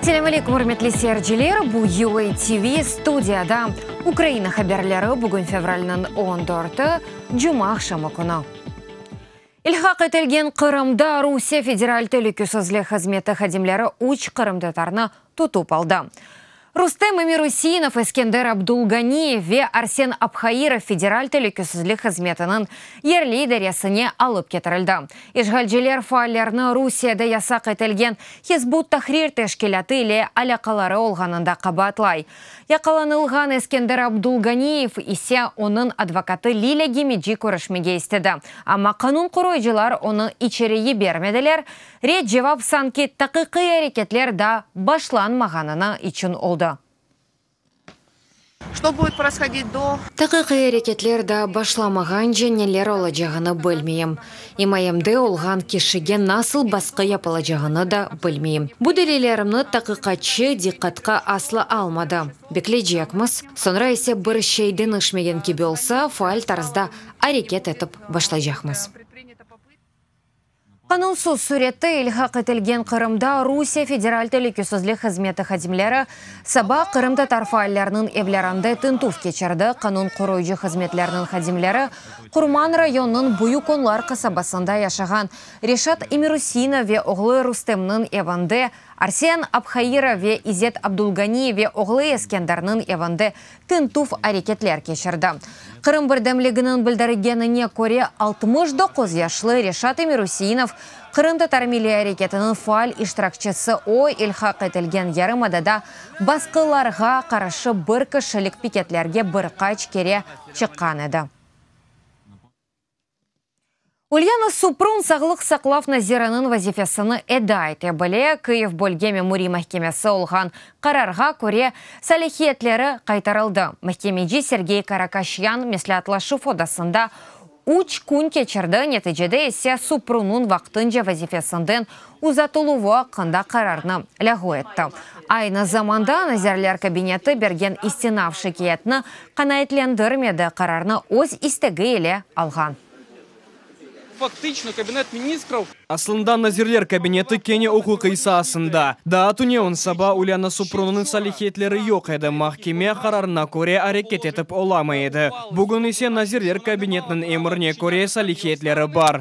Selâm aleyküm, ürmetli seyirciler! Bu UA TV, studiyada Ukraina haberleri, bugün fevralniñ on dörtü, cuma aqşamı künü. İlhaq etilgen Qırımda Rusiye Federal telükesizlik hızmeti hadimleri üç qırımtatarnı tutıp aldı. Rustem Emiruseinov, Eskender Abdulganiyev ve Arsen Abhairov Federal telükesizlik hızmetiniñ yerli idaresine alıp ketirildi. İşğalciler faallerni Rusiyede yasaq etilgen Hizb ut-Tahrir teşkilâtı ile alâqaları olğanında qabaatlay. Yaqalanılğan Eskender Abdulganiyev ise onıñ advokatı Lilâ Gemeci körüşmege istedi, amma qanun qoruyıcılar onı içeri yibermediler, red cevap sanki taqiqiy areketler daa başlanmağanını içün oldı. Çto budet proishodit do. Taqiqiy areketler daa başlamağance neler olacağını bilmeyim. İmayemde olğan kişige nasıl basqı yapılacağını da bilmeyim. Bu delillerimni taqiqatçı diqqatqa asla almadı. Bekleycekmiz, soñra ise bir şey deñişmegen kibi olsa, faal tarzda areket etip başlaycaqmız. Qanunsız sürette ilhaq etilgen Qırımda Rusiye Federal telükesizlik hızmeti hadimleri saba qırımtatar faalleriniñ evlerinde tintüv keçirdi. Qanun qoruyıcı hızmetlerniñ hadimleri Qurman rayonınıñ Büyük Onlar qasabasında yaşağan Reşat Emirüseinov ve oğlu Rustemniñ evinde, Arsen Abhairov ve İzet Abdulganiyev ve oğlu Eskenderniñ evinde tintüv areketler keçirdi. Qırım birdemliginiñ bildirgenine köre, 69 yaşlı Reşat Emirüseinov, qırımtatar milliy areketiniñ faal iştirakçisi, o, ilhaq etilgen yarımadada basqılarğa qarşı bir kişilik piketlerge bir qaç kere çıqqan edi. Ulyana Suprun sağlıq saqlav naziriniñ vazifesini eda ete bile, Kıyiv bölge memuriy mahkemesi olğan qararğa köre, salâhiyetleri qaytarıldı. Mahkemeci Sergey Karakaşyan mesleatlaşuv odasında üç kün keçirdi, neticede ise Suprunnıñ vaqtınca vazifesinden uzatıluvı aqqında qararnı lâğu etti. Aynı zamanda Nazirler Kabineti bergen istinaf şikâyetni qanaatlendirmedi, qararnı öz istegi ile alğan. Faktično, Kabinet ministrov. Aslında Nazirler Kabineti kene uquqiy saasında. Daa tünevin saba Ulyana Suprunınıñ salâhiyetleri yoq edi, mahkeme qararına köre areket etip olamay edi. Bugün ise Nazirler Kabinetiniñ emrine köre salâhiyetleri bar.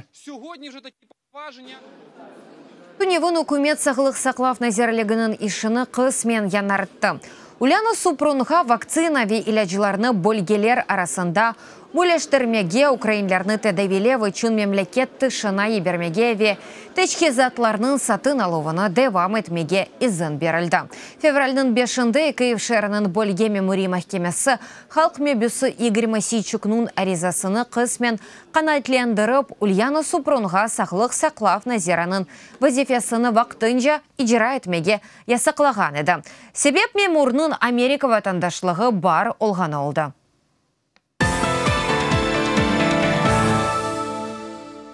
Tünevin ükümet Sağlıq saqlav nazirliginiñ işini qısmen yañarttı. Ulyana Suprunğa vaktsina ve ilâclarnı bölgeler arasında Bölüştirmege, ukrainlerni tedaviylev içün memleket tışına yibermege ve teçhizatlarnıñ satın aluvını devam etmege izin berildi. Fevralniñ beşinde Kyiv şeeriniñ bölge memuriy mahkemesi halq mebüsi İgor Mosiyçuknıñ arizasını qısmen qanaatlendirip, Ulyana Suprunğa sağlıq saqlav naziriniñ vazifesini vaqtınca icra etmege yasaqlağan edi. Sebep memurnıñ Amerika vatandaşlığı bar olğanı oldı.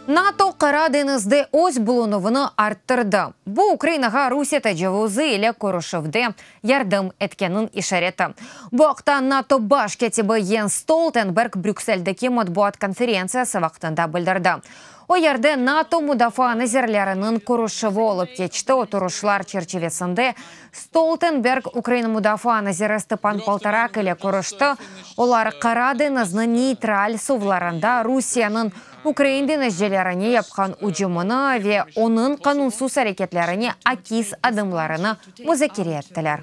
NATO Qara deñizde öz bulunuvını arttırdı. Bu, Ukrainağa Rusiye tecavuzı ile körüşüvde yardım etkeniniñ işareti. Bu aqta NATO baş kâtibi Jens Stoltenberg Brükseldeki matbuat konferentsiyası vaqtında bildirdi. O yerde NATO mudafaa nazirleriniñ körüşüvi olıp keçti, oturışlar çerçivesinde Stoltenberg Ukraina mudafaa naziri Stepan Poltorak ile körüşti, olar Qara deñizniñ neytral suvlarında Rusiyeniñ ukrain deñizcilerine yapqan ücümini ve onıñ qanunsız areketlerine akis adımlarını muzakere ettiler.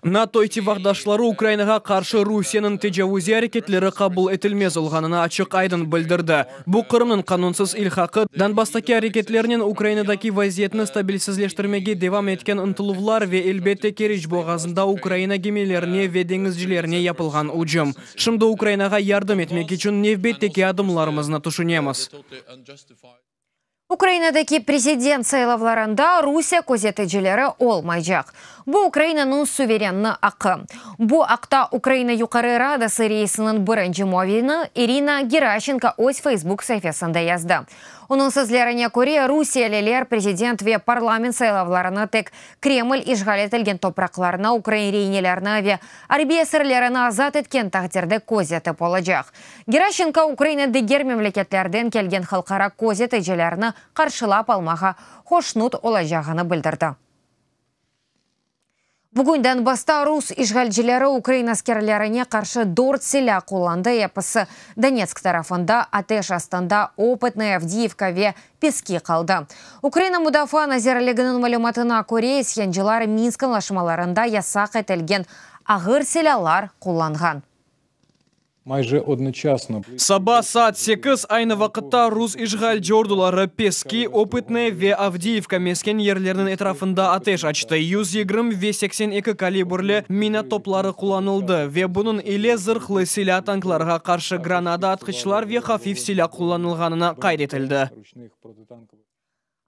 NATO ittifaqdaşları Ukrainağa qarşı Rusiyeniñ tecavuziy areketleri qabul etilmez olğanını açıq-aydın bildirdi. Bu Qırımnıñ qanunsız ilhaqı, Donbasstaki areketlernen Ukrainadaki vaziyetni stabilsizleştirmege devam etken ıntıluvlar ve, elbette, Keriç boğazında Ukraina gemilerine ve deñizcilerine yapılğan ücüm. Şimdi Ukrainağa yardım etmek içün nevbetteki adımlarımıznı tüşünemiz. Ukrainadaki prezident saylavlarında Rusiye közeticileri olmaycaq. Bu Ukrainanıñ suverenni aqqı. Bu aqta Ukraina Yuqarı Radası reisiniñ birinci muavini İrina Geraşenko öz Facebook saifesinde yazdı. Onıñ sözlerine köre, rusiyeliler prezident ve parlament saylavlarını tek Kreml işğal etilgen topraqlarnı, ukrain reinelerni ve arbiy esirlerini azat etken taqdirde közetip olacaq. Geraşçenko Ukraina diger memleketlerden kelgen halqara közeticilerni qarşılap almağa hoşnut olacağını bildirdi. Bugün Donbassta rus işğalcileri ukrain askerlerine qarşı dört silâ qullandı, episi Donetsk tarafında ateş astında Opıtnıy, Avdiyivka ve Peski qaldı. Ukraina Mudafaa nazirliginiñ malümatına köre, isyancılar Minsk añlaşmalarında yasaq etilgen ağır silâlar qullanğan. Saba saat sekiz, aynı vaqıtta rus işğalci orduları Peski, Opıtnoye ve Avdiyivka mesken yerleriniñ etrafında ateş açtı, 120 ve 82 kalibrli mina topları qullanıldı ve bunıñ ile zırhlı silâ, tanklarğa qarşı granada atqıçlar ve hafif silâ qullanılğanını qayd etildi.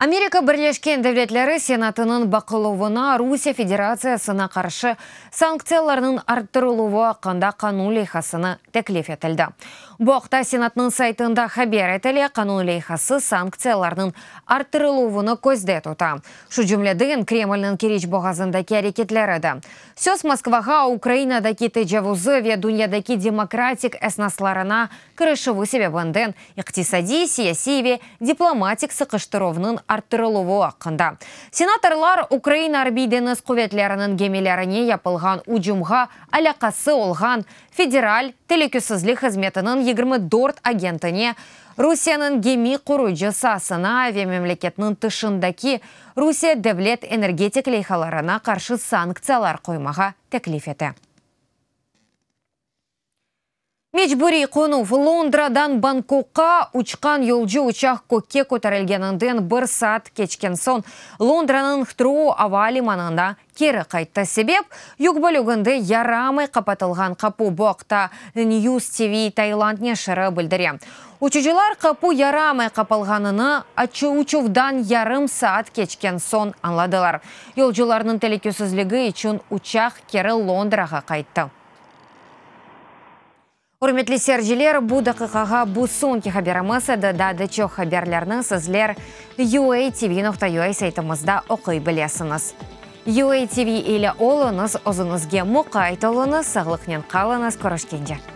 Amerika Birleşken Devletleri Senatınıñ baqıluvına Rusiye Federatsiyasına qarşı sanktsiyalarnıñ arttırıluvı aqqında qanun leyhasını teklif etildi. Bu aqta Senatnıñ saytında haber etile. Qanun leyhası sanktsiyalarnıñ arttırıluvını közde tuta, şu cümleden Kremlniñ Keriç boğazındaki areketleri de. Söz Moskvağa Ukrainadaki tecavuzı ve dünyadaki demokratik esnaslarına kirişüvi sebebinden iqtisadiy, siyasiy ve diplomatik sıqıştıruvnıñ arttırıluvı aqqında. Senatorlar Ukraina Arbiy-deñiz quvetleriniñ gemilerine yapılğan ücümğa alâqası olğan Federal telükesizlik hızmetiniñ 24 agentine, Rusiyeniñ gemi qurucı saasına ve memleketniñ tışındaki Rusiye devlet energetik leyhalarına qarşı sanktsiyalar qoymağa teklif ete. Mecburiy qonuv, Londradan Bangkokqa uçqan yolcu uçaq kökke köterilgeninden bir saat keçken soñ Londranıñ Htrou ava limanına keri qayttı. Sebep, yük bölüginde yaramay qapatılğan qapu. Bu aqta The News TV Tayland neşiri bildire. Uçucılar qapu yaramay qapalğanını uçuvdan yarım saat keçken soñ añladılar. Yolcularnıñ telükesizligi içün uçaq keri Londrağa qayttı. Ürmetli seyirciler, bu daqiqağa bu soñki haberimiz edi. Daa da çoq haberlerni sizler UATV.UA saytımızda oquy bilesiñiz. UATV ile oluñız, özüñizge muqayt oluñız, sağlıqnen qalıñız, körüşkence.